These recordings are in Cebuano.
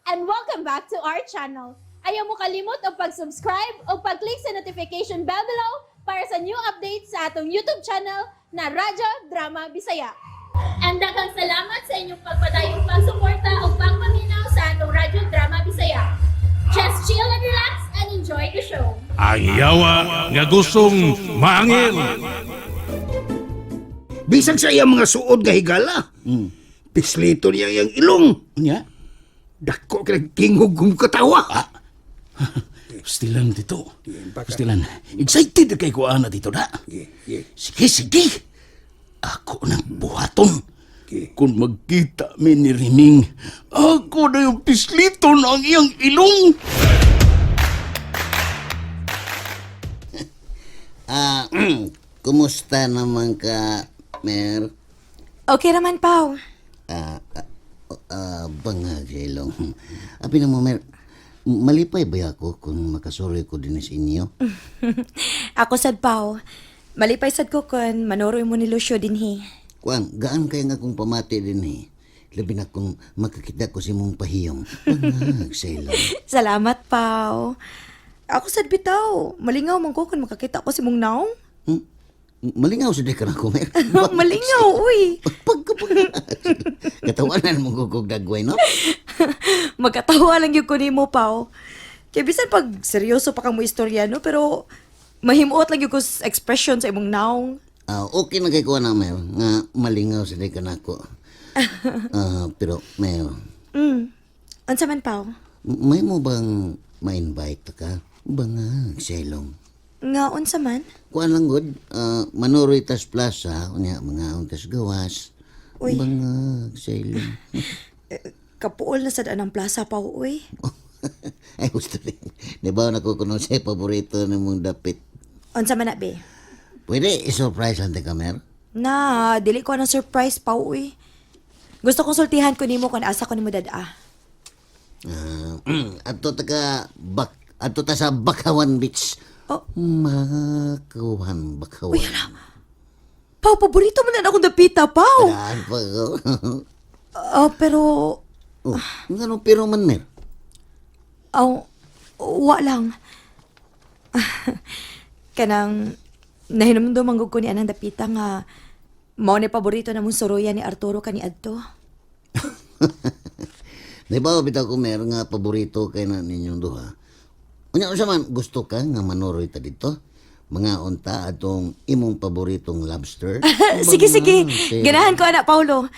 And welcome back to our channel. Ayaw mo kalimot og pag-subscribe o pag-click sa notification bell below para sa new updates sa atong YouTube channel na Radyo Drama Bisaya. And daghang salamat sa inyong pagpadayong pagsuporta o pagpaminaw sa atong Radyo Drama Bisaya. Just chill and relax and enjoy the show. Ang yawa nga gustong maangil. Bisag sa iyang mga suod nga higala. Pislito niya iyang ilong. Nya? Dako kay tingog kong katawa. Pastilan dito. Pastilan. Excited kay ko ana dito na. Yeah. Sige, sige. Ako nang buhaton. Okay. Kung magkita mi ni Rining, ako na yung pisliton ang iyang ilong. Ah, kumusta naman ka, Mer? Okay naman, Pao. Ah, ah, ah, bangag sa ilong. Api na mo, Mer, malipay ba ako kung makasuroy ko din sa inyo? Ako sad, Pao. Malipay sad ko kun manoroy mo ni Lucio dinhi. Kuan, gaan kay nga kong pamati din eh. Labi na kung makakita ko si mong pahiyong. Bangag sa ilong. Salamat, Pao. Ako sad bitaw. Malingaw man ko kun makakita ko si mong naong. Malingaw sa di ka na ko, Mer. Malingaw, uy. Pagkapag... Katawanan mo kong dagway, no? Magkatawa lang yung ko nimo, Pao. Kaya bisan pag seryoso pa kang mo istorya, no? Pero mahimuot lang yung ko sa expression sa imong naong. Ah, okay na kay ko na, Mer, nga malingaw sa di ka na ako. Ah, pero, Mer, Unsa man, Pao? may mo bang ma-invite ka? Bangag sa ilong. Nga, unsa man? Kuan lang gud, ah, Manoroy tas Plaza, unya mga untas gawas. Uy. Bangag sa ilong. Kapuol na sad anang plaza, Pao, uy. Ay, gusto rin. Di ba nako kuno sa paborito ni mong dapit? Unsa man na, be? Pwede i-surprise lang ka, Mer? Na, dili ko anong surprise, Pao, uy. Gusto kong sultihan ko nimo kung asa ko nimo dada. Ah, adto ta ka bak adto ta sa Bakawan Beach. Oh. Makawan, Bakawan. Uy, hala. Pao, paborito mo na akong dapita, Pao. Daan pa ko. Ah, pero, Oh, ngano pero man, Mer? aw, wa lang. Kanang, nahinumdum ang ko ni anang dapita nga, mao ni paborito na mong suruya ni Arturo kani adto. Di ba bitaw ko mer nga paborito kay na ninyong duha. Unya unsa man gusto ka nga manuroy ta dito? Mga unta atong imong paboritong lobster. Sige, sige. Bangag, Ganahan ko, anak Paulo.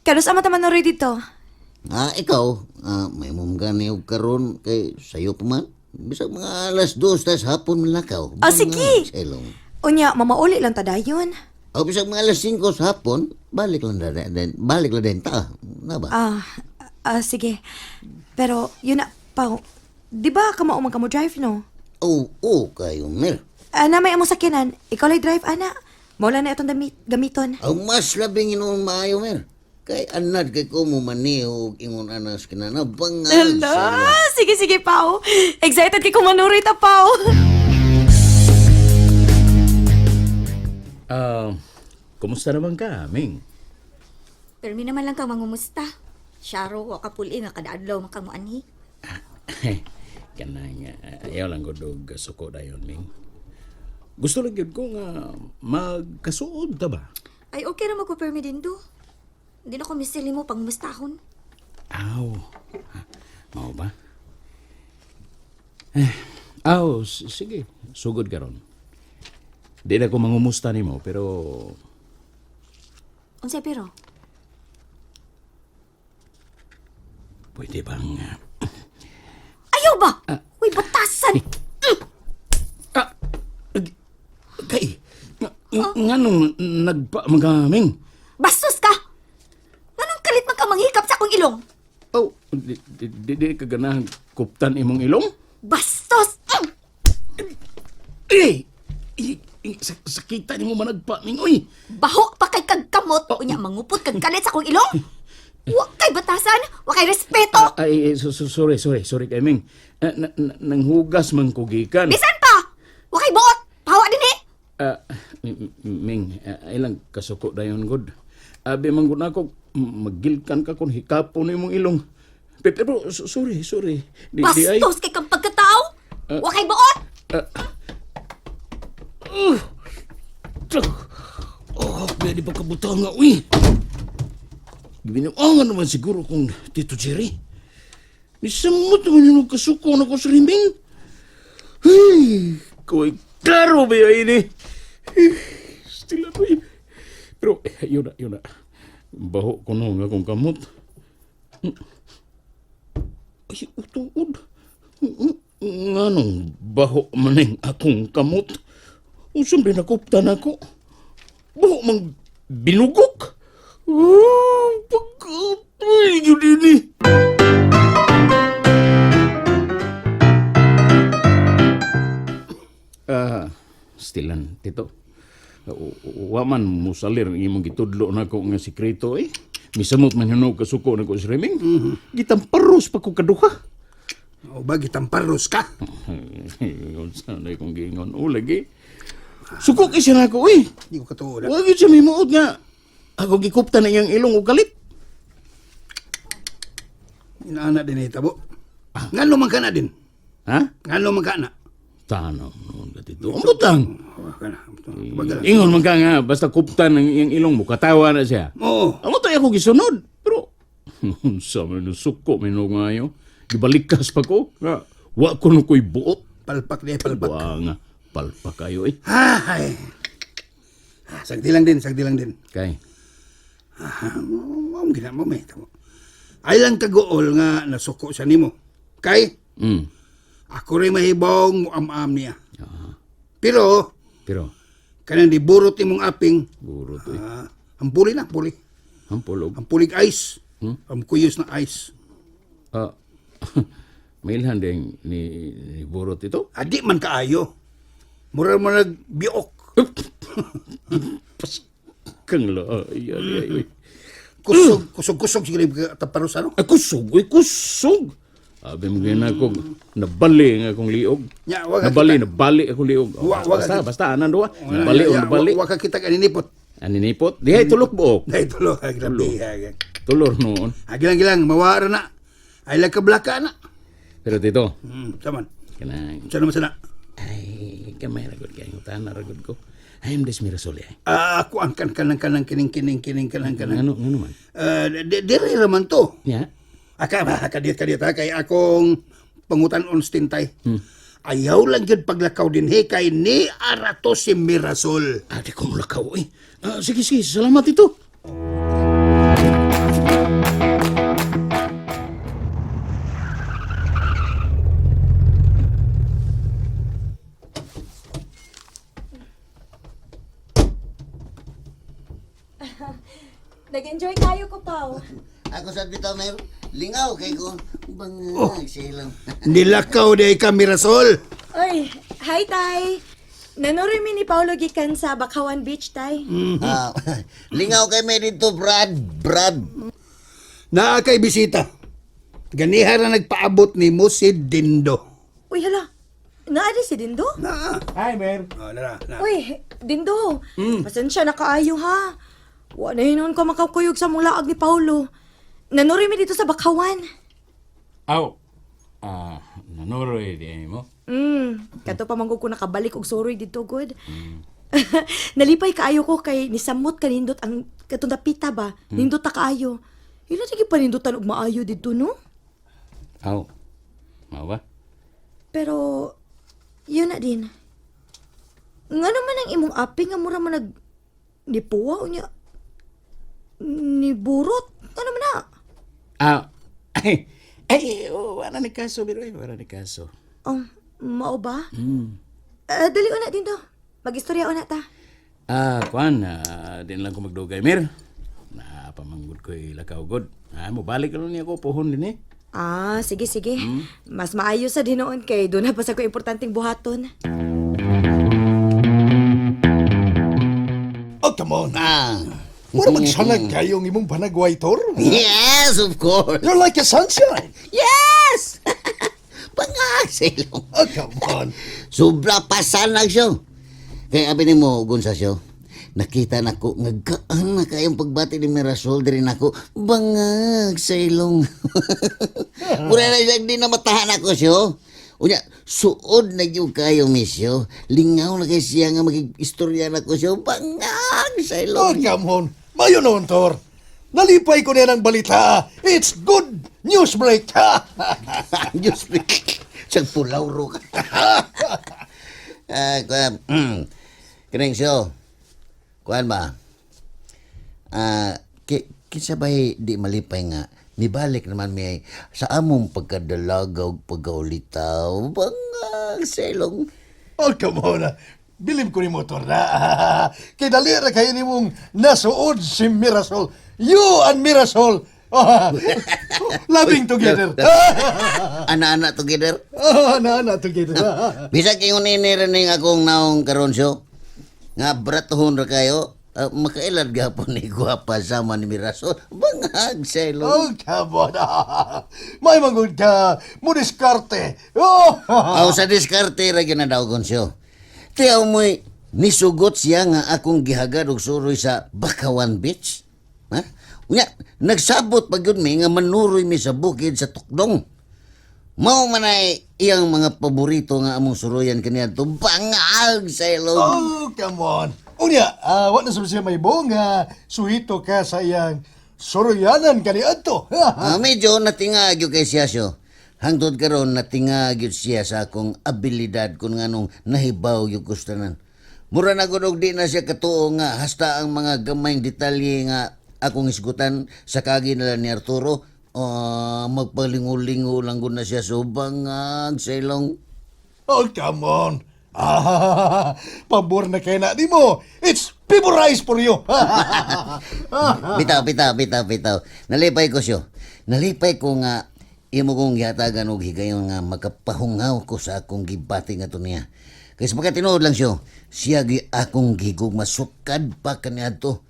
Kanus ama ta manuroy dito? Ah, ikaw, ah, may mong gani og karon kay sayo pa man. Bisag mga 2:00 tas hapon man lakaw. Ah, sige. Sa ilong. Unya, mamauli lang ta dayon. O bisag mga 5:00 sa hapon, balik lang na din, balik lang din ta. Na ba? Ah, ah, sige. Pero, yun na, Pao. Di ba kamao man ka mo drive, no? Oo, oh, kayo mer. Ana, may among sakyanan. Ikaw lay drive, ana. Maula na itong gamiton. Ang mas labing inuon maayo mer. Kay anad kay ko mo maniho og ingon anas kinana bangag sa ilong. Hala! Sige, sige, Pao. Excited kay kumanuroy ta, Pao. Ah, kumusta naman ka, Ming? Pero mi naman lang kang mangumusta. Syaro, wa ka puli nga kada adlaw man kang moanhi. Kanang ayaw lang gud og suko dayon, Ming. Gusto lang gyud ko nga magkasuod ta ba? Ay, okay ra mo ko permi din do. Hindi na ko misili mo pangumustahon. Aw. Ha, mao ba? Eh, aw, sige. Sugod karon. Di na ko mangumusta nimo pero Unsay pero? pwede bang Ayaw ba? Uy, batasan! Ah, kay nganong nagpa magaming? Bastos ka! Nganong kalit man ka manghikap sa akong ilong? Oh, di, di, di, di ka ganahan kuptan imong ilong? Bastos! Eh, sakita nimo managpa ming oy. Baho pa kay kagkamot! Unya, mangupot kag kalit sa akong ilong! Wa kay batasan! Wa kay respeto! Ay, eh, sorry, sorry, sorry kay Ming. Nanghugas man ko gikan. Bisan pa! Wa kay buot! Pawa din eh! Ah, Ming, ilang kasuko dayon gud. Abi man gud nako magilkan ka kun hikapon imong ilong. Pero sorry, sorry. Di ay. Bastos kay kang pagkatao. Wa kay buot. Oh, pwede pa kabutang nga, uy. Gibinuangan naman siguro kung Tito Jerry. Nisamot naman yung kasuko na ko sa riming. Hey, kuy, klaro ba yun ini? Stila ba yun? Pero, yun na, yun na. Baho ko no nga kong kamot. Ay, utuod. Nganong baho maning akong kamot? Usam din nakuptan ako. Baho mang binugok. Oh, pagkapay yun ini. Ah, stilan, Tito. Wa man musalir ang imong gitudlo na ko nga sikreto eh. Misamot man hinog kasuko na ko si Reming. Gitamparos pa ko kaduha. O ba gitamparros ka? Unsa na kong giingon o lagi. Suko kay siya nako eh. Di ko katuo na. Wa gyud siya mimuot nga. Ako gikupta na iyang ilong og kalit. Inaana din hitabo. Ngano man kana din? Ha? Ngano man kana? Tanaw noon ka dito. Ang butang. Wa kana. Bagal. Ingon man ka nga basta kuptan ang iyang ilong mo katawa na siya. Oo. Amo tayo ako gisunod. Pero unsa man no suko man no ngayo. Gibalikas pa ko. Nga wa ko no ko'y buot. Palpak di palpak. Wa nga palpa kayo eh. Ay. Ah, sagdi lang din, sagdi lang din. Kay. Ah, mo gina mo may tamo. Ay lang kagool nga nasuko sa nimo. Kay ako rin mahibong muam-am niya. Pero Pero kanang diburot imong aping, burot eh. ah, ang puli na, puli. Hampolog. Ang pulig ice. Ang kuyos na ice. Ah, mailhan din ni Burot ito. Adi man kaayo. Mura mo nagbiok. Kang la, ay, ay, ay, ay. Kusog, kusog, kusog siguro yung taparos ano. Ay, kusog, ay, kusog. Abi mo ganyan ako, nabali nga akong liog. Nya, wa ka Nabali, kita. nabali akong liog. Oh, Wa- wa basta, ka- basta, anan doa. Nabali o Ya, nabali. Wa ka kita kaninipot. Aninipot. Dihay, tulok buok. Dahil tulo, ay grabe. ay, ay. Tulor noon. Ah, gilang gilang, mawara na. Ay lang kablaka na. Pero dito, Saman. kanang, Sa naman sana. ay, kamay ragod kayo, tahan na ragod ko. Ay, am des mirasol ay. Ah, ako ang kan kanang kanang kining kining kining kanang kanang. Ano, ano man? Ah, diri raman to. Ya. Aka ba kadiyot kadiyot ha kay akong pangutan on stintay. Ayaw lang gyud paglakaw din he kay ni arato si Mirasol. Ah, di ko mulakaw eh. Ah, sige, sige, salamat ito. Nag-enjoy kayo ko, Pao. Ako sa bitaw Mer, lingaw kay ko. Bangag sa ilong. Nilakaw day ka Mirasol. Oy, hi, Tay. Nanuri mi ni Paolo gikan sa Bakawan Beach, Tay. Ah, lingaw kay may dito Brad, Brad. Naa kay bisita. Ganiha ra nagpaabot nimo si Dindo. Uy, hala. Naadi si Dindo? Naa. Hi, Mer. Oh, nara, na. Uy, Dindo. Pasensya na kaayo, ha. Wa na hinon ko makakuyog sa mong laag ni Paolo. Nanuri mi dito sa Bakawan. Aw. Ah, nanoroy di mo. Kato pa manggug ko nakabalik og suroy didto good. Nalipay kaayo ko kay nisamot kanindot ang katong dapita ba. Nindot ta kaayo. Ila sige panindutan og maayo didto no? Aw. Mao ba? Pero yun na din. Nga naman ang imong api nga mura man nag nipuwa unya niburot. Ano man na? Ah, ay, ay, oh, wala ni kaso, pero ay, wala ni kaso. Oh, mao ba? Dali una din to. Magistorya una ta. Ah, kuan, din lang ko magdugay, Mer. Na, pamanggod ko'y lakaw god. Ah, mo balik lang niya ko, pohon din eh. Ah, sige sige. Mas maayo sa dinoon kay doon na pa sa ko importanteng buhaton. Oh, come on. Ah. Mura magsanag kayo ang imong panagway, Tor. Yes, of course. You're like a sunshine. Yes! Bangag sa ilong. Oh, come on. Sobra pasanag siya. Kaya abi nimo gunsa siya. Nakita nako nga gaan na kayong pagbati ni Mirasol diri nako bangag sa ilong. Mura na siyang di na matahan ako siyo. Unya, suod na gyud kayo misyo. Lingaw na kay siya nga makig-istorya nako siyo. Bangag sa Oh, ilong. come on. Mayo noon, Tor. Nalipay ko niya ng balita. It's good news break. Diyos me. Siyang pulaw ro ka. Ah, kuan. Kining siyo. Kuan ba? Ah, kinsa bay di malipay nga nibalik naman mi sa among pagkadalaga ug pagkaulitaw bangag sa ilong. Oh, come on. Bilib ko ni mo, Tor, na. Kay dali ra kayo ni mong nasuod si Mirasol. You and Mirasol. Loving together. Ana-ana together. Ah, na, together. Bisag ingon ini ra ning akong naong karon siyo. Nga bratohon ra kayo. Ah, makailad gapon ni gwapa sama ni Mirasol. Bangag sa ilong. Oh, come on. May manggod ka. Mudiskarte. Oh. Aw sa diskarte ra gyud na daw siyo. Tiyaw mo'y nisugot siya nga akong gihagad og suroy sa Bakawan Beach. Ha? Unya, nagsabot pa gyud mi nga manuroy mi sa bukid sa Tukdong. Mao man ay iyang mga paborito nga among suroyan kaniadto bangag sa ilong. Oh, come on. Unya, wa na sa siya may nga suhito ka sa iyang suruyanan kaniadto. Ah, medyo natinga gyud kay siya siyo. Hangtod karon natinga gyud siya sa akong abilidad kung nganong nahibaw gyud ko sa tanan. Mura na gud og di na siya katuo nga hasta ang mga gamayng detalye nga akong isgutan sa kagi nila ni Arturo. Ah, magpalingo-lingo lang gud na siya so bangag sa ilong. Oh, come on. Ah, pabor na kay na di mo. It's favorized for you. Bitaw, bitaw, bitaw, bitaw. Nalipay ko siyo. Nalipay ko nga imo kong gihatagan og higayon nga makapahungaw ko sa akong gibati nga niya. Kay sa pagkatinuod lang siyo, siya gi akong gigug masukad pa kaniadto.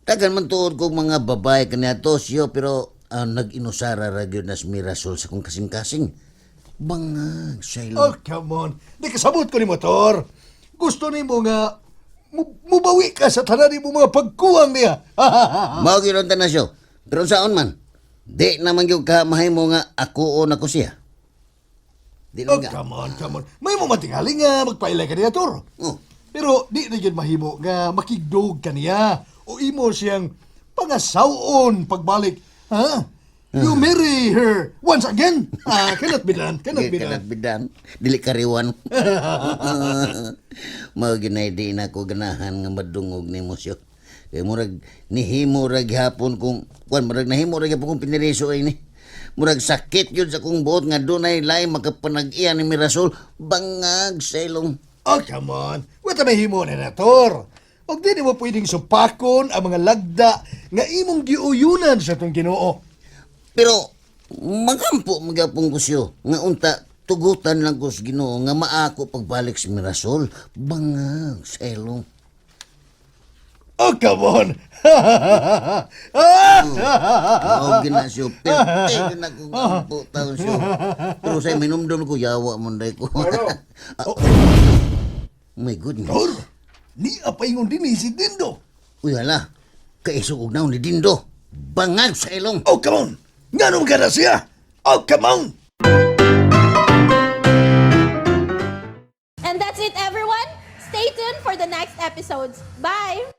Tagan man tuod kog mga babae kaniadto siyo pero nag-inusara ra gyud na si Mirasol sa akong kasing-kasing. Bangag sa ilong. Oh, come on. Di kasabot ko ni motor. Gusto ni mo nga mubawi ka sa tanan nimo mga pagkuwang niya. Mao gyud ang tanan siyo. Pero saon man, di naman gyud ka mahimo nga ako o nako siya. Di Oh, naman ka. come on, come on. May mo matingali nga magpailay ka niya, Tor. Oh. Pero di na yun mahimo nga makigdog ka niya o imo siyang pangasawon pagbalik. Ha? You marry her once again. Ah, cannot be done. Cannot be done. Cannot be done. Dili kariwan. Mao ginay di na ko ganahan nga madungog nimo siyo. Kay murag nihimo ra gihapon kung kuan murag nahimo ra gihapon kung piniriso ay ni. Murag sakit yun sa kong buot nga dunay lain makapanag-iya ni Mirasol bangag sa ilong. Oh, come on. Wala may himo na na, Tor. Og di mo pwedeng supakon ang mga lagda nga imong giuyunan sa tong Ginoo. Pero magampo magyapon ko siyo nga unta tugutan lang ko sa Ginoo nga maako pagbalik sa Mirasol bangag sa ilong. Oh, come on. Mao gina siyo. Perte na ko gampo taon siyo. Pero sa minumdum ko yawa mo day ko. Ah, my goodness. Tor, ni apaingon din ni si Dindo. Uy hala. Kaisog og naon ni Dindo. Bangag sa ilong. Oh, come on. Nganong ka na siya? Oh, come on. And that's it, everyone. Stay tuned for the next episodes. Bye!